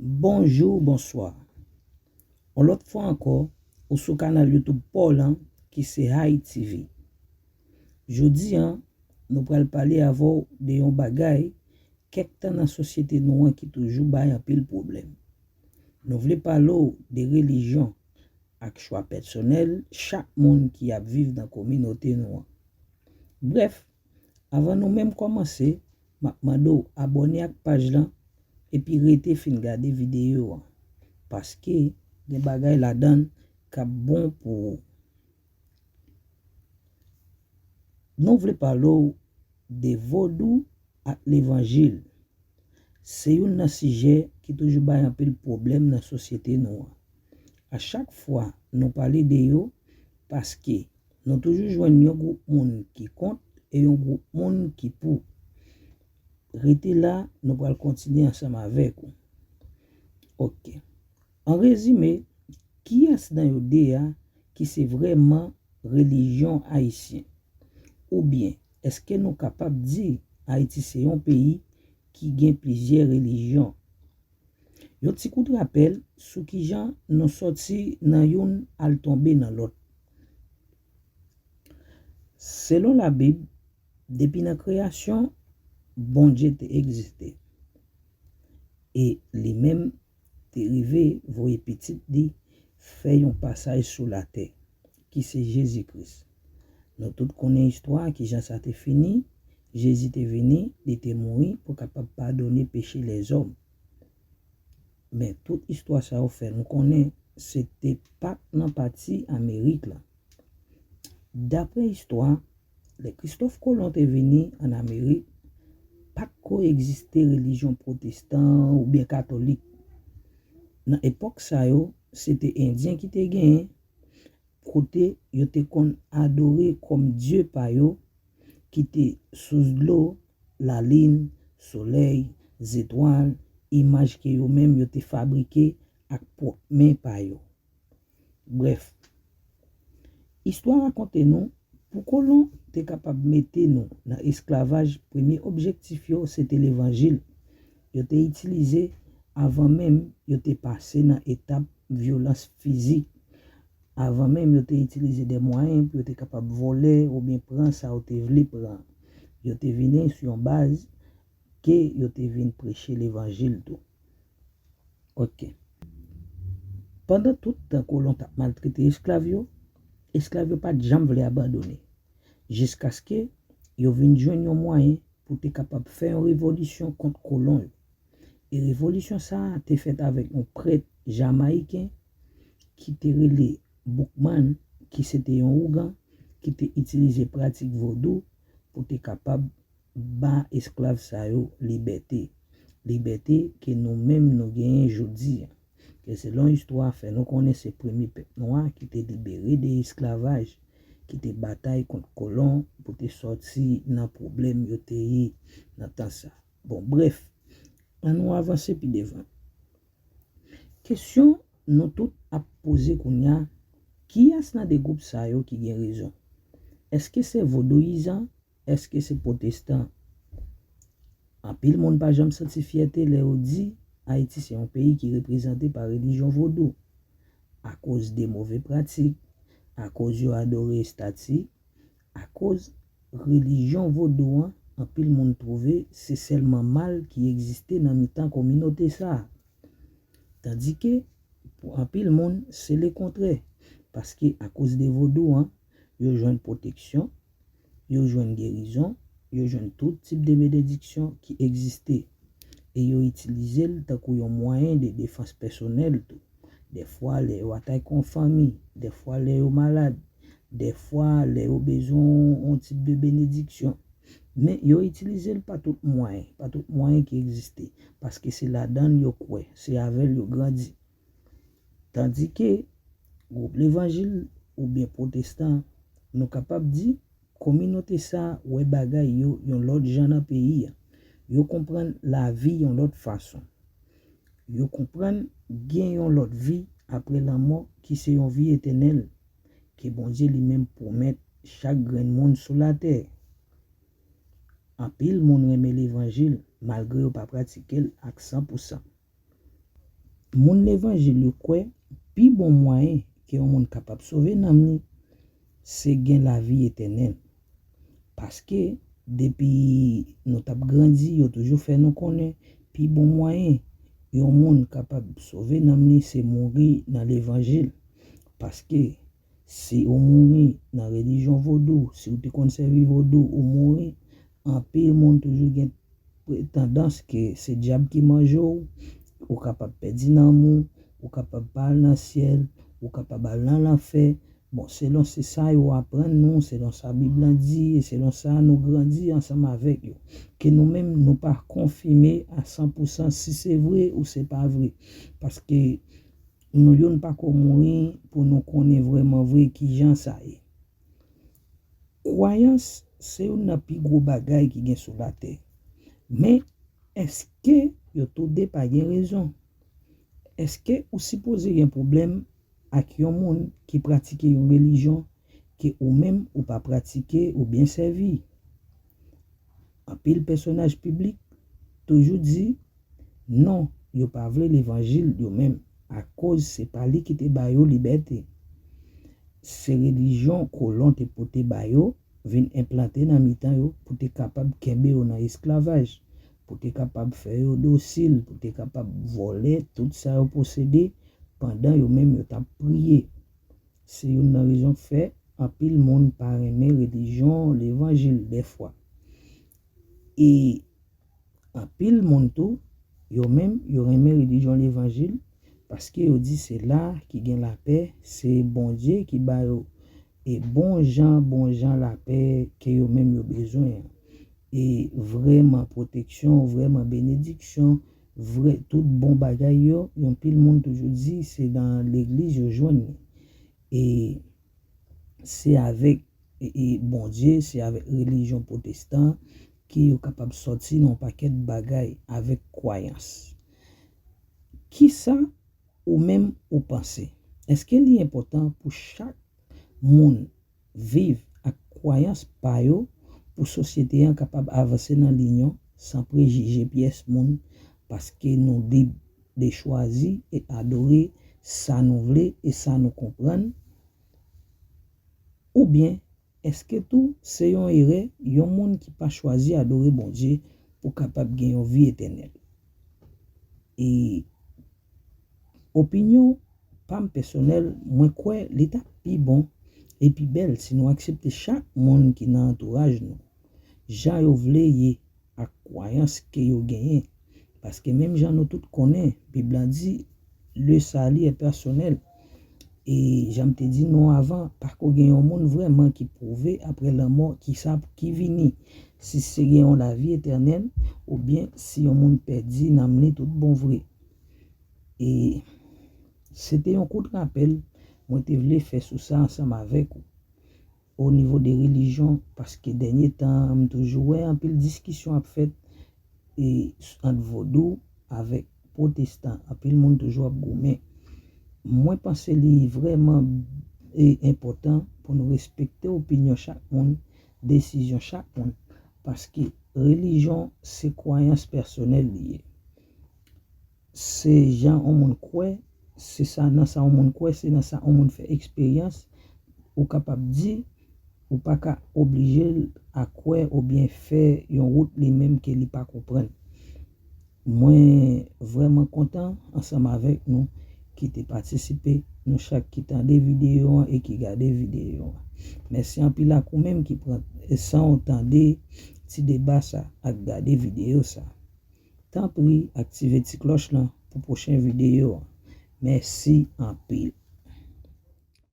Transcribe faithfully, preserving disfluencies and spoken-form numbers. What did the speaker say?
Bonjou, bonswa. Yon lòt fwa ankò, ou sou kanal YouTube pa w lan, ki se Haïti V. Jodi a, nou pral pale avè w de yon bagay kèk tan nan sosyete nou an ki toujou bay anpil pwoblèm. Nou vle pale w de relijyon ak chwa pèsonèl chak moun ki ap viv nan kominote nou an. Brèf, avan nou menm kòmanse, m ap mande w abòne ak paj lan epi rete fin gade videyo an, paske gen bagay ladan l k ap bon pou ou. Nou vle pale w de vodou ak levanjil. Se youn nan sijè ki toujou bay anpil pwoblèm nan sosyete nou an. A chak fwa nou pale de yo, paske nou toujou jwenn yon gwoup moun ki kont e yon gwoup moun ki pou. Rete la, nou pral kontinye ansanm avèk ou. Oke. An rezime, kiyès nan yo de a ki se vrèman relijyon ayisyen? Oubyen, èske nou kapab di Ayiti se yon peyi ki gen plizyè relijyon? Yon ti kout rapèl sou kijan nou sòti nan youn al tonbe nan lòt. Selon Labib, depi nan kreyasyon, Bondye te egziste. E li menm te rive voye pitit li fè yon pasaj sou latè, ki se Jezi Kris. Nou tout konnen istwa, kijan sa te fini. Jezi te vini, li te mouri pou kapab padone peche lèzòm. Men tout istwa sa yo fè nou konnen se te Pak nan pati Amerik la. Daprè istwa, lè Kristòf Kolon te vini ann Amerik, pa t ko egziste relijyon pwotestan oubyen katolik. Nan epòk sa yo, se te Endyen ki te genyen, kote yo te konn adore kòm dye pa yo, ki te sous dlo, lalin, solèy, zetwal, imaj ke yo menm yo te fabrike ak pwòp men pa yo. Brèf, istwa rakonte nou, pou kolon te kapab mete nou nan esklavaj, premye objektif yo se te levanjil. Yo te itilize avan menm yo te pase nan etap vyolans fizik. Avan menm yo te itilize de mwayen pou yo te kapab vòlè oubyen pran sa yo te vle pran. Yo te vini sou yon baz ke yo te vin preche levanjil tou. Oke. Pandan tout tan kolon t ap maltrete esklav yo, esklav yo pa t janm vle abandone, jiskaske yo vin jwenn yon mwayen pou te kapab fè yon revolisyon kont kolon yo. E revolisyon sa a te fèt avèk yon prèt jamayiken ki te rele Boukman, ki se te yon ougan ki te itilize pratik vodou pou te kapab ba esklav sa yo libète. Libète ke nou menm nou genyen jodi a. Ke selon istwa fè nou konnen se premye pèp nwa ki te libere de esklavaj, ki te batay kont kolon pou te sòti nan pwoblèm yo te ye nan tan sa. Bon, brèf, ann nou avanse pi devan. Kesyon nou tout ap poze kounye a, kiyès nan de gwoup sa yo ki gen rezon? Èske se vodouyizan? Èske se pwotestan? Anpil moun pa janm santi fyète lè yo di Ayiti se yon peyi ki reprezante pa relijyon vodou, akoz de move pratik, akoz yo adore estati, akoz relijyon vodou an, anpil moun twouve se sèlman mal ki egziste nan mitan kominote sa a. Tandike, pou anpil moun, se lekontrè, paske akoz de vodou an, yo jwenn pwoteksyon, yo jwenn gerizon, yo jwenn tout tip de benediksyon ki egziste, e yo itilize l tankou yon mwayen de defans pèsonèl tou. Dèfwa, lè yo atake yon fanmi, dèfwa, lè yo malad, dèfwa, lè yo bezwen yon tip de benediksyon. Men, yo itilize l pa tout mwayen, pa tout mwayen ki egziste, paske se ladan l yo kwè, se avè l yo grandi. Tandike, gwoup levanjil oubyen pwotestan, nou kapab di, kominote sa a wè bagay yo yon lòt jan nan peyi a. Yo konprann lavi yon lòt fason. Yo konprann gen yon lòt vi apre lanmò ki se yon vi etènèl, ke Bondye li menm pwomèt chak grenn moun sou latè. Anpil moun renmen levanjil, malgre yo pa pratike l ak san pou san. Moun levanjil yo kwè pi bon mwayen ke yon moun kapab sove nanm li, se gen lavi etènèl. Paske depi nou t ap grandi, yo toujou fè nou konnen pi bon mwayen yon moun kapab sove nanm li se mouri nan levanjil. Paske si ou mouri nan relijyon vodou, si ou te konn sèvi vodou, ou mouri, anpil moun toujou gen tandans ke se dyab ki manje w, ou kapab pèdi nanm ou, ou kapab pa al nan syèl, ou kapab al nan lanfè. Bon, selon se sa yo aprann nou, selon sa Bib lan di, e selon sa nou grandi ansanm avèk yo. Ke nou menm, nou pa konfime a san pou san si se vre ou se pa vre. Paske nou youn pa ko mouri pou nou konnen vrèman vre kijan sa ye. Kwayans se youn nan pi gwo bagay ki gen sou latè. Men, èske yo toude pa gen rezon? Èske ou sipoze gen pwoblèm ak yon moun ki pratike yon relijyon ke ou menm ou pa pratike oubyen sèvi? Anpil pèsonaj piblik toujou di non, yo pa vle levanjil yo menm, akoz se pa li ki te ba yo libète. Se relijyon kolon te pote ba yo, vin enplante nan mitan yo pou te kapab kenbe yo nan esklavaj, pou te kapab fè yo dosil, pou te kapab vòlè tout sa yo posede pandan yo menm yo t ap priye. Se youn nan rezon k fè anpil moun pa renmen relijyon levanjil dèfwa. E anpil moun tou, yo menm, yo renmen relijyon levanjil paske yo di se la ki gen lapè, se Bondye ki ba yo e bon jan, bon jan lapè ke yo menm yo bezwen an. E vrèman pwoteksyon, vrèman benediksyon, vrè, tout bon bagay yo, yon pil moun toujou di se nan legliz yo jwenn li. E se avèk e, e Bondye, se avèk relijyon pwotestan ke yo kapab sòti nan yon pakèt bagay avèk kwayans. Kisa ou menm ou panse? Èske li enpòtan pou chak moun viv ak kwayans pa yo pou sosyete an kapab avanse nan linyon san prejije pyès moun, paske nou lib de chwazi e adore sa nou vle e sa nou konprann? Oubyen, èske tou se yon erè yon moun ki pa chwazi adore Bondye pou kapab gen yon vi etènèl? E opinyon pa m pèsonèl, mwen kwè li t ap pi bon e pi bèl si nou aksepte chak moun ki nan antouraj nou, jan yo vle ye ak kwayans ke yo genyen. Paske menm jan nou tout konnen, Bib la di, le salut est personnel. E jan m te di nou avan, pa ko gen yon moun vrèman ki pwouve apre lanmò ki sa ki vini, si se gen yon lavi etènèl, oubyen si yon moun pèdi nanm li tout bon vre. E se te yon kout rapèl mwen te vle fè sou sa ansanm avèk ou. O nivo de relijyon, paske dènye tan an, m toujou wè anpil diskisyon ap fèt e, ant vodou avèk pwotestan. Anpil moun toujou ap goumen. Mwen panse li vrèman e, enpòtan pou nou respekte opinyon chak moun, desizyon chak moun, paske relijyon se kwayans pèsonèl li ye. Se jan yon moun kwè, se sa, nan sa yon moun kwè, se nan sa yon moun fè eksperyans. Ou kapab di, ou pa ka oblije l a kwè oubyen fè yon wout li menm ke li pa konprann. Mwen vrèman kontan ansanm avèk nou ki te patisipe, nou chak ki tande videyo an e ki gade videyo an. Mèsi anpil ak ou menm ki pran san w tande ti deba sa ak gade videyo sa. Tanpri aktive ti klòch lan pou pwochen videyo an. Mèsi anpil.